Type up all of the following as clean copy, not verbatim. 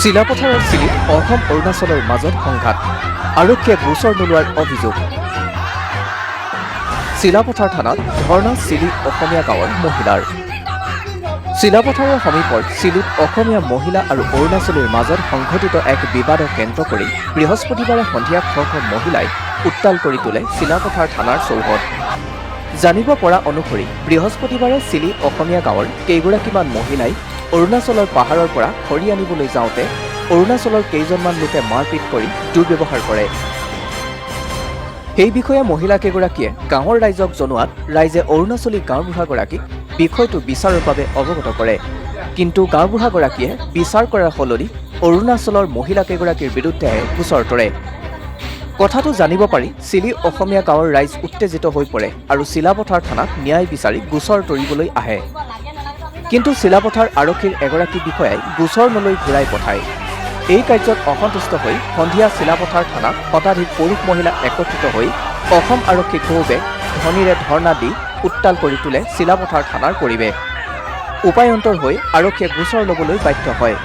চিলাপথাৰৰ চিলিত অসম অৰুণাচলৰ মাজত সংঘাত, আৰক্ষীয়ে গোচৰ নোলোৱাৰ অভিযোগ। চিলাপথাৰ থানাত ধৰ্ণা চিলি অসমীয়া গাঁৱৰ মহিলাৰ। চিলাপথাৰৰ সমীপৰ চিলিত অসমীয়া মহিলা আৰু অৰুণাচলীৰ মাজত সংঘটিত এক বিবাদক কেন্দ্ৰ কৰি বৃহস্পতিবাৰে সন্ধিয়া শ শ মহিলাই উত্তাল কৰি তোলে চিলাপথাৰ থানাৰ চৌহদ। জানিব পৰা অনুসৰি বৃহস্পতিবাৰে চিলি অসমীয়া গাঁৱৰ কেইগৰাকীমান মহিলাই অৰুণাচলৰ পাহাৰৰ পৰা খৰি আনিবলৈ যাওঁতে অৰুণাচলৰ কেইজনমান লোকে মাৰপিট কৰি দুৰ্ব্যৱহাৰ কৰে। সেই বিষয়ে মহিলাকেইগৰাকীয়ে গাঁৱৰ ৰাইজক জনোৱাত ৰাইজে অৰুণাচলী গাঁওবুঢ়াগৰাকীক বিষয়টো বিচাৰৰ বাবে অৱগত কৰে। কিন্তু গাঁওবুঢ়াগৰাকীয়ে বিচাৰ কৰাৰ সলনি অৰুণাচলৰ মহিলাকেইগৰাকীৰ বিৰুদ্ধেহে গোচৰ তৰে। কথাটো জানিব পাৰি চিলি অসমীয়া গাঁৱৰ ৰাইজ উত্তেজিত হৈ পৰে আৰু চিলাপথাৰ থানাত ন্যায় বিচাৰি গোচৰ তৰিবলৈ আহে। কিন্তু চিলাপথাৰ আৰক্ষীৰ এগৰাকী বিষয়াই গোচৰ নলৈ ঘূৰাই পঠায়। এই কাৰ্যত অসন্তুষ্ট হৈ সন্ধিয়া চিলাপথাৰ থানাত শতাধিক পুৰুষ মহিলা একত্ৰিত হৈ অসম আৰক্ষী গো বেক ধ্বনিৰে ধৰ্ণা দি উত্তাল কৰি তোলে চিলাপথাৰ থানাৰ পৰিৱেশ। উপায়ন্তৰ হৈ আৰক্ষীয়ে গোচৰ ল'বলৈ বাধ্য হয়।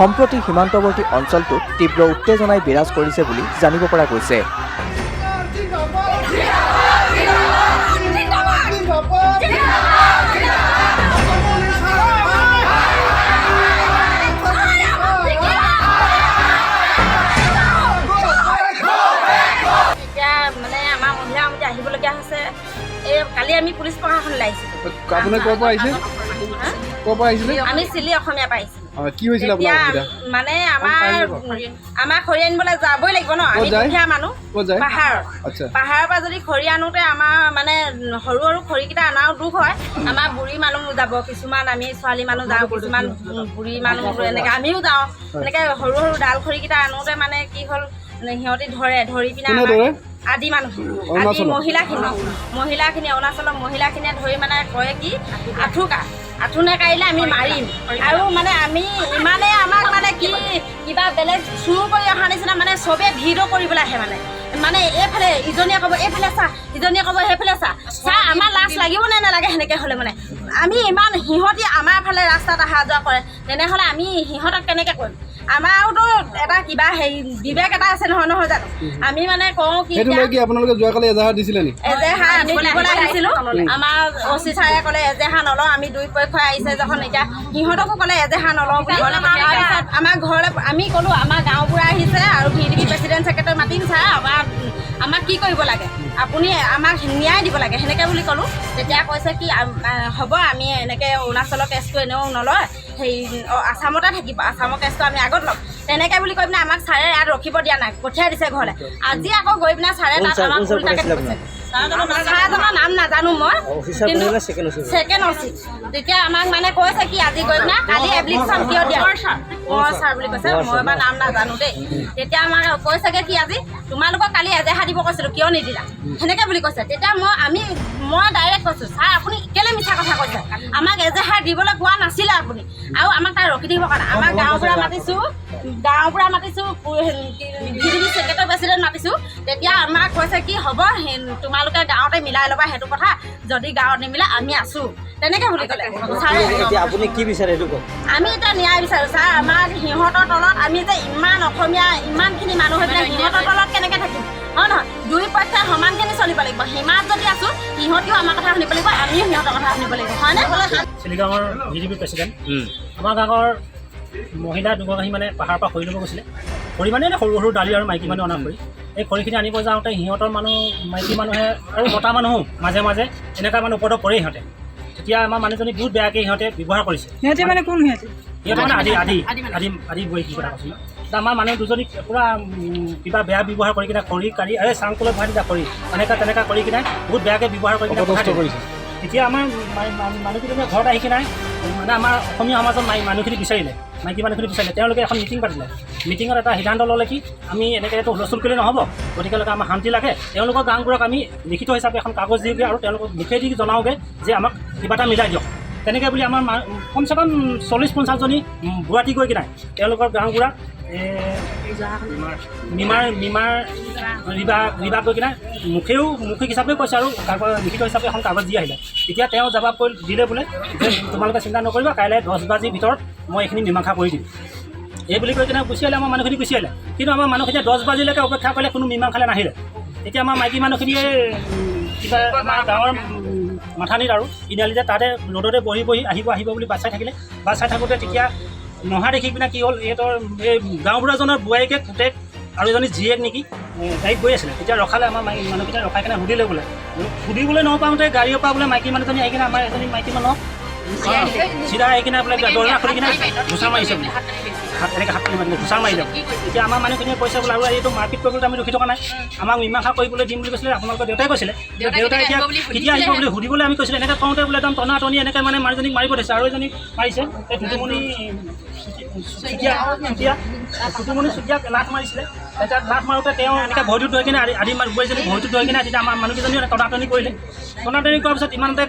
সম্প্ৰতি সীমান্তৱৰ্তী অঞ্চলটোত তীব্ৰ উত্তেজনাই বিৰাজ কৰিছে বুলি জানিব পৰা গৈছে। এতিয়া মানে আমাৰ মহিলা সমিতি আহিবলগীয়া হৈছে। এই কালি আমি পুলিচ প্ৰশাসনলৈ আহিছিলোঁ। আপুনি ক'ৰ পৰা আহিছে? হা? ক'ৰ পৰা আহিছিলে? আমি চিলি অসমীয়া পৰা আহিছিলোঁ। কি হৈছিলে আপোনাৰ তেতিয়া অসুবিধা? মানে আমাৰ খৰি আনিবলৈ যাবই লাগিব ন, আমি ক'ত যায়? দুখীয়া মানুহ। ক'ত যায়? পাহাৰত। পাহাৰৰ পৰা যদি খৰি আনোতে আমাৰ মানে সৰু সৰু খৰিকেইটা আনাও দুখ হয়। আমাৰ বুঢ়ী মানুহ যাব কিছুমান, আমি ছোৱালী মানুহ যাওঁ, কিছুমান বুঢ়ী মানুহ এনেকৈ আমিও যাওঁ। এনেকৈ সৰু সৰু ডাল খৰিকেইটা আনোতে মানে কি হ'ল, মানে সিহঁতি ধৰে, ধৰি পিনে কোনে আমাক ধৰে? আদি মানুহ, আদি অৰুণাচলৰ? মহিলাখিনি, অৰুণাচলৰ মহিলাখিনিয়ে ধৰি মানে কয় কি আঁঠু কা, আঁঠু নেকাঢ়িলে আমি মাৰিম। আৰু মানে আমি ইমানেই আমাক মানে কি কিবা বেলেগ চুৰ কৰি অহা নিচিনা, মানে চবে ভিডিঅ' কৰিবলৈ আহে। মানে মানে এইফালে ইজনীয়ে ক'ব এইফালে চা, ইজনীয়ে ক'ব সেইফালে চা। চা, আমাৰ লাজ লাগিব নে নালাগে? সেনেকৈ হ'লে মানে আমি ইমান, সিহঁতি আমাৰ ফালে ৰাস্তাত অহা যোৱা কৰে, তেনেহ'লে আমি সিহঁতক কেনেকৈ কৰিম? আমাৰোতো এটা কিবা হেৰি বিবেক এটা আছে নহয়, নহয় জানো? আমি মানে কওঁ কি সেইটো এতিয়া লৈ কি আপোনালোকে যোৱাকালি এজাহাৰ দিছিলে নেকি? এজেহাৰ আমি দিবলৈ আহিছিলোঁ। আমাৰ অ চি ছাৰে ক'লে এজেহাৰ নলওঁ, আমি দুই পক্ষই আহিছে যখন। এতিয়া সিহঁতকো ক'লে এজেহাৰ নলওঁ বুলি। তাৰপিছত আমাৰ ঘৰলৈ আমি ক'লোঁ, আমাৰ গাঁওবুঢ়া আহিছে আৰু V D P president secretary মাতিম ছাৰ, আমাক কি কৰিব লাগে, আপুনি আমাক ন্যায় দিব লাগে, সেনেকৈ বুলি ক'লোঁ। তেতিয়া কৈছে কি হ'ব, আমি এনেকৈ অৰুণাচলৰ কেছটো এনেও নলয়, সেই আছামতে থাকিব, আছামৰ কেছটো আমি আগত ল'ম, তেনেকৈ বুলি কৈ পিনে আমাক ছাৰে ইয়াত ৰখিব দিয়া নাই, পঠিয়াই দিছে ঘৰলৈ। আজি আকৌ গৈ পিনে ছাৰে তাত আমাক উল্টাকৈ কৈছে। ছাৰজনৰ নাম নাজানো মই, কিন্তু ছেকেণ্ড অচি। তেতিয়া আমাক মানে কৈছে কি আজি গৈ পিনে কালি এপ্লিকেশ্যন কিয় দিয়া, কোঁৱৰ ছাৰ বুলি কৈছে, মই এবাৰ নাম নাজানো দেই। তেতিয়া আমাক কৈছেগৈ কি আজি তোমালোকক কালি এজেহাৰ দিব কৈছিলোঁ, কিয় নিদিলা, সেনেকৈ বুলি কৈছে। তেতিয়া মই ডাইৰেক্ট কৈছোঁ, ছাৰ আপুনি কেলৈ মিছা কথা কৈছে? আমাক এজেহাৰ দিবলৈ কোৱা নাছিলে আপুনি, আৰু আমাক তাত ৰখি থাকিবৰ কাৰণে আমাৰ গাঁওবুঢ়া মাতিছোঁ, V D B secretary president মাতিছোঁ। তেতিয়া আমাক কৈছে কি হ'ব, তোমালোকে গাঁৱতে মিলাই ল'বা সেইটো কথা, যদি গাঁৱত নিমিলে আমি আছোঁ, তেনেকৈ বুলি ক'লে ছাৰে। এতিয়া আপুনি কি বিচাৰে সেইটো কওক। আমি এতিয়া ন্যায় বিচাৰোঁ ছাৰ। আমাক সিহঁতৰ তলত আমি যে ইমান অসমীয়া ইমানখিনি মানুহ হৈ পেলাই সিহঁতৰ তলত কেনেকৈ থাকিম, হয় নহয়? দুই পক্ষই সমানখিনি চলিব লাগিব। সীমাত যদি আছোঁ, সিহঁতিও আমাৰ কথা শুনিব লাগিব, আমিও সিহঁতৰ কথা শুনিব লাগিব, হয়নে? চিলিগাঁৱৰ ভি ডি পি প্ৰেচিডেণ্ট। আমাৰ গাঁৱৰ মহিলা দুগৰাকী মানে পাহাৰৰ পৰা খৰি ল'ব গৈছিলে। খৰি মানে এনে সৰু সৰু দালি আৰু মাইকী মানুহ অনা খৰি। এই খৰিখিনি আনিব যাওঁতে সিহঁতৰ মানুহ, মাইকী মানুহে আৰু মতা মানুহো মাজে মাজে এনেকুৱা মানে উপদ্ৰৱ কৰে সিহঁতে। তেতিয়া আমাৰ মানুহজনী বহুত বেয়াকৈ সিহঁতে ব্যৱহাৰ কৰিছে। সিহঁতে মানে কোন সিহঁতে? সিহঁতে মানে আদি আদি আদি আদি বৈ কি কথা কৈছোঁ। আমাৰ মানুহ দুজনীক পূৰা কিবা বেয়া ব্যৱহাৰ কৰি কিনে খৰি কাঢ়ি, এই চাংকুলত ভৰাই দিছা খৰি, এনেকুৱা তেনেকুৱা কৰি কিনে বহুত বেয়াকৈ ব্যৱহাৰ কৰি কিনে অপদস্থ পঠাই দিলে। কৰিছে। তেতিয়া আমাৰ মানুহকেইজনীয়ে ঘৰত আহি কিনে মানে আমাৰ অসমীয়া সমাজৰ মানুহখিনি বিচাৰিলে, মাইকী মানুহখিনি বিচাৰিলে। তেওঁলোকে এখন মিটিং পাতিলে। মিটিঙত এটা সিদ্ধান্ত ল'লে কি আমি এনেকৈ এইটো হুলস্থুল কৰিলে নহ'ব, গতিকেলৈকে আমাক শান্তি লাগে। তেওঁলোকৰ গাঁওবোৰক আমি লিখিত হিচাপে এখন কাগজ দিওঁগৈ আৰু তেওঁলোকক মুখেদি জনাওঁগৈ যে আমাক কিবা এটা মিলাই দিয়ক, তেনেকৈ বুলি আমাৰ কমচে কম 40-50জনী বুঢ়াতি গৈ কিনে তেওঁলোকৰ গাঁওবুঢ়া মিমাৰ মিমাৰ ৰিবা ৰিবা গৈ কিনে মুখেও মৌখিক হিচাপেও কৈছে আৰু কাগজ লিখিত হিচাপে এখন কাগজ দি আহিলে। তেতিয়া তেওঁ জবাব কৰি দিলে বোলে যে তোমালোকে চিন্তা নকৰিবা, কাইলৈ 10 বাজিৰ ভিতৰত মই এইখিনি মীমাংসা কৰি দিম। এই বুলি কৈ কিনে গুচি আহিলে, আমাৰ মানুহখিনি গুচি আহিলে। কিন্তু আমাৰ মানুহখিনিয়ে 10 বাজিলৈকে অপেক্ষা কৰিলে, কোনো মীমাংসালৈ নাহিলে। তেতিয়া আমাৰ মাইকী মানুহখিনিয়ে কিবা আমাৰ গাঁৱৰ মাথানিত আৰু তিনিআলিতে তাতে ৰ'দতে বহি বহি আহিব আহিব বুলি বাট চাই থাকিলে। বাট চাই থাকোঁতে তেতিয়া নহা দেখি পিনে কি হ'ল, এইটোৰ এই গাঁওবুঢ়াজনৰ বোৱাৰীকে পুতেক আৰু এজনী জীয়েক নেকি গাড়ীত গৈ আছিলে। তেতিয়া ৰখালে, আমাৰ মাইকী মানুহকেইটা ৰখাই কিনে সুধিলে বোলে, সুধিবলৈ নপাওঁতে গাড়ীৰ পৰা বোলে মাইকী মানুহজনী আহি কিনে আমাৰ এজনী মাইকী মানুহক চিধা আহি কিনে বোলে দৰ্জা খুলি কিনে ঘোচা মাৰিছে বোলে, হাত এনেকৈ হাত মাৰিলে, ঘোচা মাৰিলে। তেতিয়া আমাৰ মানুহখিনিয়ে কৈছে বোলে আৰু এইটো মাৰপিট কৰিবলৈ আমি ৰখি থকা নাই, আমাক মীমাংসা কৰিবলৈ দিম বুলি কৈছিলে, আপোনালোকৰ দেউতাই কৈছিলে। দেউতাই এতিয়া কেতিয়া আহিব বুলি সুধিবলৈ আমি কৈছিলে। এনেকৈ কওঁতে বোলে একদম টনা টনি এনেকৈ মানে মানুহজনীক মাৰিব দিছে আৰু এজনীক মাৰিছে, এই টুটুমণি চুতীয়া, চুতীয়া টুটুমণি চুতীয়াক লাঠ মাৰিছিলে। তেতিয়া লাঠ মাৰোঁতে তেওঁ এনেকৈ ভৰিটোত ধৰি কিনে আদি বোৱাৰীজনী ভৰিটোত ধৰি কিনে তেতিয়া আমাৰ মানুহকেইজনীও টনাটনি কৰিলে। টনাটনি কৰাৰ পিছত ইমানতে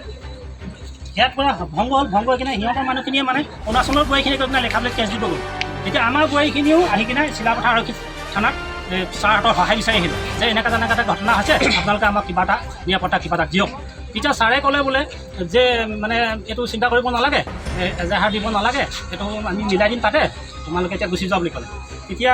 ইয়াত পৰা ভংগ হ'ল। ভংগ হৈ কিনে সিহঁতৰ মানুহখিনিয়ে মানে অৰুণাচলৰ বোৱাৰীখিনিয়ে গৈ কিনে লেখাবলৈ কেছ দিব গ'ল। তেতিয়া আমাৰ বোৱাৰীখিনিও আহি কিনে চিলাপথাৰ আৰক্ষী থানাত ছাৰহঁতৰ সহায় বিচাৰি আহিলে যে এনেকুৱা তেনেকুৱা এটা ঘটনা হৈছে, আপোনালোকে আমাক কিবা এটা নিৰাপত্তা কিবা এটা দিয়ক। তেতিয়া ছাৰে ক'লে বোলে যে মানে এইটো চিন্তা কৰিব নালাগে, এজাহাৰ দিব নালাগে, এইটো আমি মিলাই দিম তাতে, তোমালোকে এতিয়া গুচি যোৱা বুলি ক'লে। তেতিয়া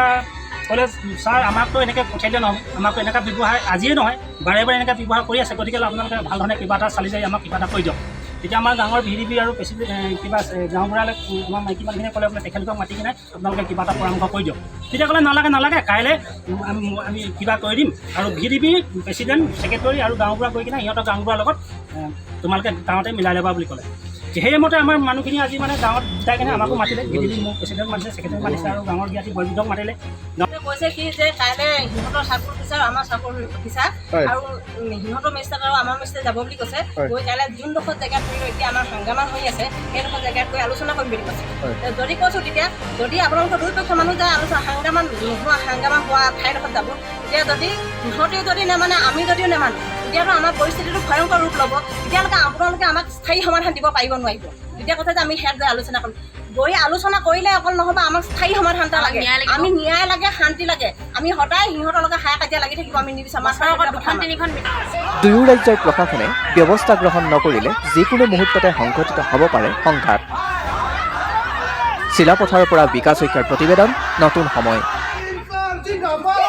ক'লে ছাৰ আমাকতো এনেকৈ পঠিয়াই দিলে নহ'ব, আমাকতো এনেকুৱা ব্যৱহাৰ আজিয়ে নহয় বাৰে বাৰে এনেকুৱা ব্যৱহাৰ কৰি আছে, গতিকে আপোনালোকে ভাল ধৰণে কিবা এটা চালি জাৰি আমাক কিবা এটা কৰি দিয়ক। তেতিয়া আমাৰ গাঁৱৰ ভি ডি পি আৰু প্ৰেচিডেণ্ট কিবা গাঁওবুঢ়ালৈ আমাৰ মাইকী মানুহখিনিয়ে ক'লে বোলে তেখেতলোকক মাতি কিনে আপোনালোকে কিবা এটা পৰামৰ্শ কৰি দিয়ক। তেতিয়া ক'লে নালাগে নালাগে, কাইলৈ আমি কিবা কৰি দিম। আৰু V D P president secretary আৰু গাঁওবুঢ়া গৈ কিনে সিহঁতৰ গাঁওবুঢ়াৰ লগত তোমালোকে গাঁৱতে মিলাই ল'বা বুলি ক'লে। সেইমতে আমাৰ মানুহখিনি আজি মানে গাঁৱত গোটাই কিনে আমাকো মাতিলে, ভি ডি পি মোক প্ৰেচিডেণ্ট মাতিছে, ছেক্ৰেটাৰী মাতিছে আৰু গাঁৱৰ জ্ঞাতি বয়োবৃদ্ধক মাতিলে। কৈছে কি যে কাইলৈ সিহঁতৰ চাৰ্কল অফিচাৰ আমাৰ চাৰ্কল অফিচাৰ আৰু সিহঁতৰ মেজিষ্ট্ৰেট আৰু আমাৰ মেজিষ্ট্ৰেট যাব বুলি কৈছে। গৈ কাইলৈ যোনডোখৰ জেগাত ধৰি লওক এতিয়া আমাৰ হাংগামা হৈ আছে সেইডোখৰ জেগাত গৈ আলোচনা কৰিম বুলি কৈছে। যদি কৈছোঁ তেতিয়া যদি আপোনালোকৰ দুই পক্ষ মানুহ যায় আলোচনা হাংগামা নোহোৱা হাংগামা হোৱা ঠাইডোখৰত যাব, তেতিয়া যদি সিহঁতেও যদি নেমানে আমি যদিও নেমানো তেতিয়াতো আমাৰ পৰিস্থিতিটো ভয়ংকৰ ৰূপ ল'ব। তেতিয়ালৈকে আপোনালোকে আমাক স্থায়ী সমাধান দিব পাৰিব নোৱাৰিব। তেতিয়া কথা যে আমি সেয়াত গৈ আলোচনা কৰিম, গৈ আলোচনা কৰিলে অকল নহ'ব, আমাক স্থায়ী সমাধান এটা লাগে, আমি ন্যায় লাগে, শান্তি লাগে। আমি সদায় সিহঁতৰ লগত হাই কাজিয়া লাগি থাকিব আমি নিবিচাৰোঁ। দুয়ো ৰাজ্যৰ প্ৰশাসনে ব্যৱস্থা গ্ৰহণ নকৰিলে যিকোনো মুহূৰ্ততে সংঘটিত হ'ব পাৰে সংঘাত। চিলাপথাৰৰ পৰা বিকাশ শইকীয়াৰ প্ৰতিবেদন, নতুন সময়। জিন্দাবাদ।